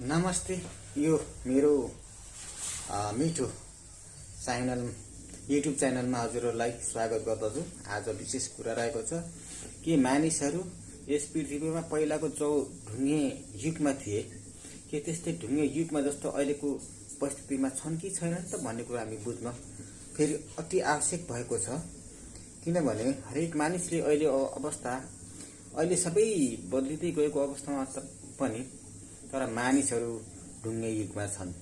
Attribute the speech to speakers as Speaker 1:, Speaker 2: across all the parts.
Speaker 1: नमस्ते। यो मेरो मिठो च्यानल युट्युब च्यानलमा हजुरहरूलाई स्वागत गर्दछु। आज विशेष कुरा रहेको छ कि मानिसहरू यस पृथ्वीमा पहिलाको ढुङ्गे युगमा थिए के त्यस्तै ढुङ्गे युगमा जस्तो अहिलेको परिस्थितिमा छन् कि छैनन् त भन्ने कुरा हामी बुझ्न फेरि अति आवश्यक भएको छ। किनभने हरेक मानिसले अहिले सबै बदलिँदै गएको अवस्थामा पनि तर मानिसहरू ढुङ्गे युगमा छन्।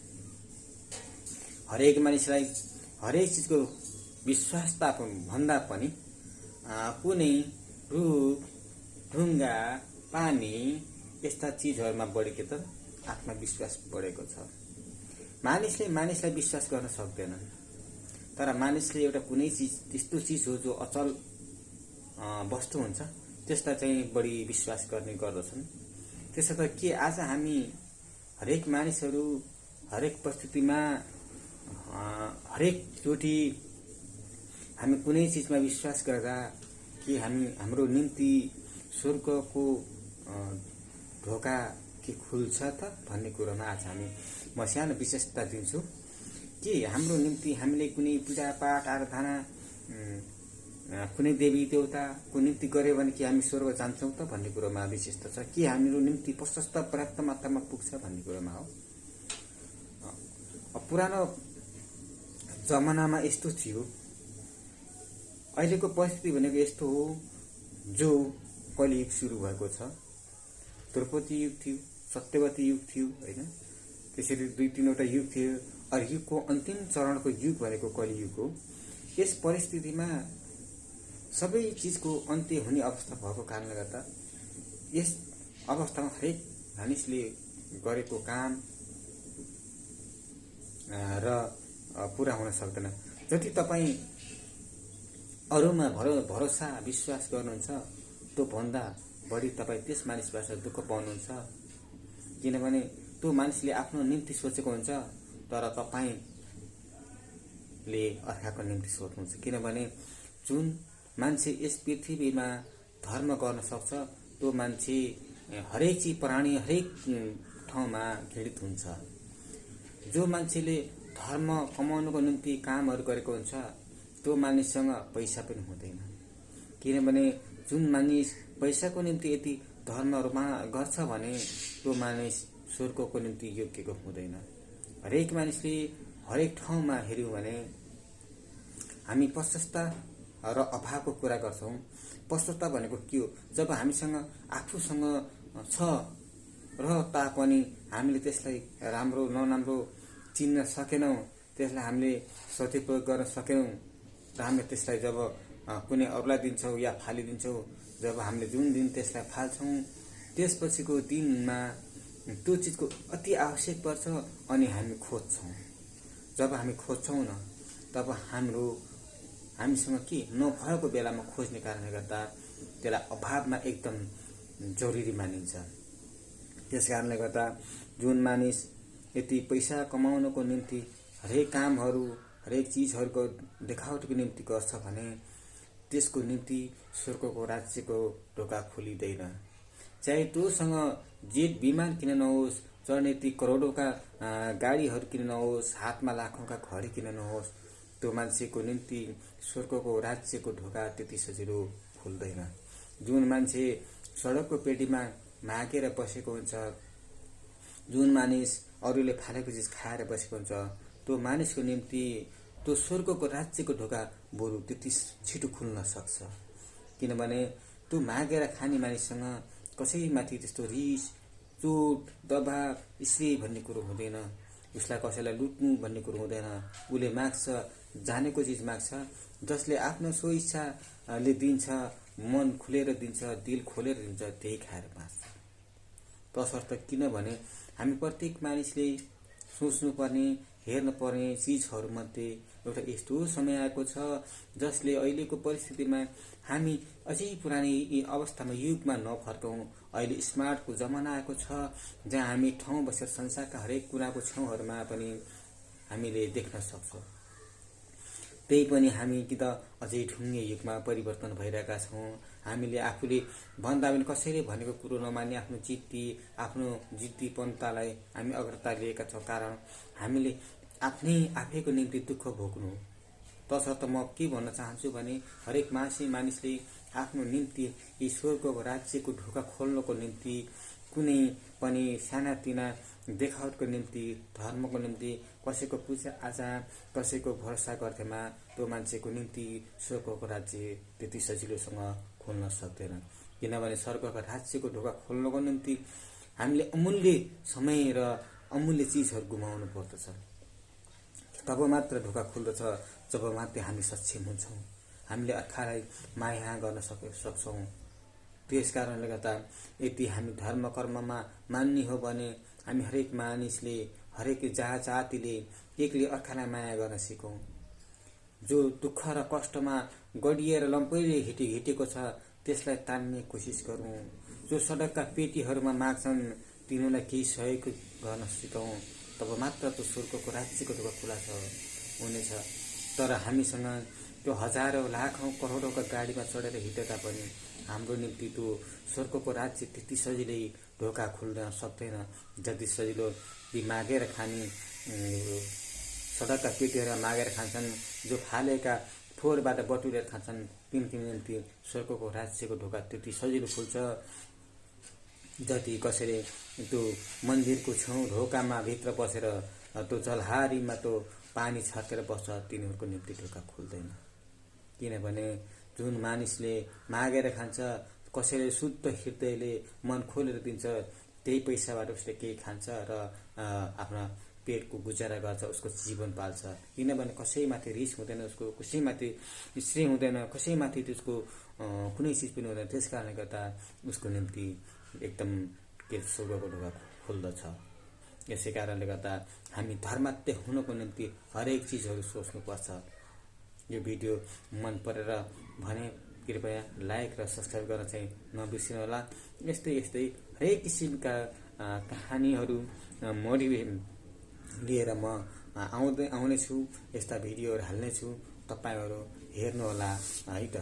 Speaker 1: हरेक मानिसलाई हरेक चिजको विश्वासता भन्दा पनि कुनै रुख ढुङ्गा पानी यस्ता चिजहरूमा बढेको त आत्मविश्वास बढेको छ। मानिसले मानिसलाई विश्वास गर्न सक्दैनन्, तर मानिसले एउटा कुनै चिज त्यस्तो चिज हो जो अचल वस्तु हुन्छ त्यसलाई चाहिँ बढी विश्वास गर्ने गर्दछन्। त्यसो त के आज हामी हरेक मानिसहरू हरेक परिस्थितिमा हरेकचोटि हामी कुनै चिजमा विश्वास गर्दा कि हाम्रो निम्ति स्वर्गको ढोका के खुल्छ त भन्ने कुरोमा आज म सानो विशेषता दिन्छु कि हाम्रो निम्ति हामीले कुनै पूजापाठ आराधना कुनै देवी देवताको निम्ति गऱ्यो भने कि हामी स्वर्ग जान्छौँ त भन्ने कुरोमा विशेषता छ कि हाम्रो निम्ति प्रशस्त पर्याप्त मात्रामा पुग्छ भन्ने कुरोमा हो। पुरानो जमानामा यस्तो थियो। अहिलेको परिस्थिति भनेको यस्तो हो जो कलियुग सुरु भएको छ। द्रौपदी युग थियो, सत्यवती युग थियो, होइन? त्यसरी 2-3वटा युग थियो। अरू युगको अन्तिम चरणको युग भनेको कलियुग हो। यस परिस्थितिमा सबै चिजको अन्त्य हुने अवस्था भएको कारणले गर्दा यस अवस्थामा हरेक मानिसले गरेको काम र पुरा हुन सक्दैन। जति तपाईँ अरूमा भरोसा विश्वास गर्नुहुन्छ त्यो भन्दा बढी तपाईँ त्यस मानिसबाट दुःख पाउनुहुन्छ। किनभने त्यो मानिसले आफ्नो निम्ति सोचेको हुन्छ तर तपाईँले अर्काको निम्ति सोच्नुहुन्छ। किनभने जुन मान्छे यस पृथ्वीमा धर्म गर्न सक्छ त्यो मान्छे हरेक चिज प्राणी हरेक ठाउँमा घृणित हुन्छ। जो मान्छेले धर्म कमाउनुको निम्ति कामहरू गरेको हुन्छ त्यो मानिससँग पैसा पनि हुँदैन। किनभने जुन मानिस पैसाको निम्ति यति धर्महरूमा गर्छ भने त्यो मानिस स्वर्गको निम्ति योग्यको हुँदैन। हरेक मानिसले हरेक ठाउँमा हेऱ्यौँ भने हामी प्रशस्ता र अभावको कुरा गर्छौँ। प्रशस्ता भनेको के हो? जब हामीसँग आफूसँग छ र तापनि हामीले त्यसलाई राम्रो नराम्रो चिन्न सकेनौँ, त्यसलाई हामीले सदुपयोग गर्न सकेनौँ र हामीले त्यसलाई जब कुनै अरूलाई दिन्छौँ या फालिदिन्छौँ, जब हामीले जुन दिन त्यसलाई फाल्छौँ त्यसपछिको दिनमा त्यो चिजको अति आवश्यक पर्छ अनि हामी खोज्छौँ। जब हामी खोज्छौँ न तब हामीसँग के नभएको बेलामा खोज्ने कारणले गर्दा त्यसलाई अभावमा एकदम जरुरी मानिन्छ। त्यस कारणले गर्दा जुन मानिस यति पैसा कमाउनको निम्ति हरेक कामहरू हरेक चिजहरूको देखावटको निम्ति गर्छ भने त्यसको निम्ति स्वर्गको राज्यको ढोका खोलिँदैन। चाहे तोसँग जेट विमान किन नहोस्, चढ्ने ती करोडौँका गाडीहरू किन नहोस्, हातमा लाखौँका घडी किन नहोस्, त्यो मान्छेको निम्ति स्वर्गको राज्यको ढोका त्यति सजिलो खुल्दैन। जुन मान्छे सडकको पेटीमा मागेर बसेको हुन्छ, जुन मानिस अरूले फालेको चिज खाएर बसेको हुन्छ, त्यो मानिसको निम्ति त्यो स्वर्गको राज्यको ढोका बरु त्यति छिटो खुल्न सक्छ। किनभने त्यो मागेर खाने मानिससँग कसैमाथि त्यस्तो रिस चोट दबाब इस्री भन्ने कुरो हुँदैन। उसलाई कसैलाई लुट्नु भन्ने कुरो हुँदैन। उसले माग्छ, जानेको चिज माग्छ, जसले आफ्नो स्वेच्छाले दिन्छ, मन खुलेर दिन्छ, दिल खोलेर दिन्छ, त्यही खाएर बाँच्छ। तसर्थ किनभने हामी प्रत्येक मानिसले सोच्नुपर्ने हेर्नुपर्ने चिजहरूमध्ये एउटा यस्तो समय आएको छ जसले अहिलेको परिस्थितिमा हामी अझै पुरानै अवस्थामा युगमा नफर्कौँ। अहिले स्मार्टको जमाना आएको छ जहाँ हामी ठाउँ बसेर संसारका हरेक कुराको छेउहरूमा पनि हामीले देख्न सक्छौँ। त्यही पनि हामी कि त अझै ढुङ्गे युगमा परिवर्तन भइरहेका छौँ। हामीले आफूले भन्दा पनि कसैले भनेको कुरो नमान्ने आफ्नो जिद्दीपन्थालाई हामी अग्रता लिएका छौँ। कारण हामीले आफैको निम्ति दुःख भोग्नु। तसर्थ म के भन्न चाहन्छु भने हरेक मानिसले आफ्नो निम्ति ईश्वरको राज्यको ढोका खोल्नको निम्ति कुनै पनि सानातिना देखावटको निम्ति, धर्मको निम्ति, कसैको पूजा आजा, कसैको भरोसा गर्थेमा त्यो मान्छेको निम्ति स्वर्गको राज्य त्यति सजिलोसँग खोल्न सक्दैन। किनभने स्वर्गको राज्यको ढोका खोल्नको निम्ति हामीले अमूल्य समय र अमूल्य चिजहरू गुमाउनु पर्दछ। तब मात्र ढोका खुल्दछ जब मात्र हामी सक्षम हुन्छौँ, हामीले अर्कालाई माया गर्न सक्छौँ। त्यस कारणले गर्दा यदि हामी धर्म कर्ममा मान्ने हो भने हामी हरेक मानिसले, हरेक जातिले एकले अर्कालाई माया गर्न सिकौँ। जो दुःख र कष्टमा गडिएर लम्पैले हिटेको छ त्यसलाई तान्ने कोसिस गरौँ। जो सडकका पेटीहरूमा माग्छन् तिनीहरूलाई केही सहयोग गर्न सिकौँ। तब मात्र त्यो स्वर्गको राज्यको ढोका खुला हुनेछ। तर हामीसँग त्यो हजारौँ लाखौँ करोडौँका गाडीमा चढेर हिँडे तापनि हाम्रो निम्ति त्यो स्वर्गको राज्य त्यति सजिलै ढोका खुल्न सक्दैन जति सजिलो ती मागेर खाने सडकका पेटीहरू मागेर खान्छन्, जो फालेका फोहोरबाट बटुलेर खान्छन्, तिनको निम्ति स्वर्गको राज्यको ढोका त्यति सजिलो खुल्छ जति कसैले त्यो मन्दिरको छेउ ढोकामा भित्र बसेर त्यो जलहारीमा त्यो पानी छर्केर बस्छ तिनीहरूको निम्ति ढोका खुल्दैन। किनभने जुन मानिसले मागेर खान्छ, कसैले शुद्ध हृदयले मन खोलेर दिन्छ, त्यही पैसाबाट उसले केही खान्छ र आफ्ना पेटको गुजारा गर्छ, उसको जीवन पाल्छ। किनभने कसैमाथि रिस हुँदैन, उसको कसैमाथि स्नेह हुँदैन, कसैमाथि त्यसको कुनै चिज पनि हुँदैन। त्यस कारणले गर्दा उसको निम्ति एकदम स्वर्गको ढोका खुल्दछ। यसै कारणले गर्दा हामी धर्मात्य हुनको निम्ति हरेक चिजहरू सोच्नुपर्छ। यो भिडियो मन परेर भने कृपया लाइक र सब्सक्राइब गर्न चाहिँ नबिर्सिनुहोला। यस्तै हरेक किसिमका कहानीहरू मोटिभेट लिएर म आउनेछु, यस्ता भिडियोहरू हाल्नेछु। तपाईँहरू हेर्नुहोला है त।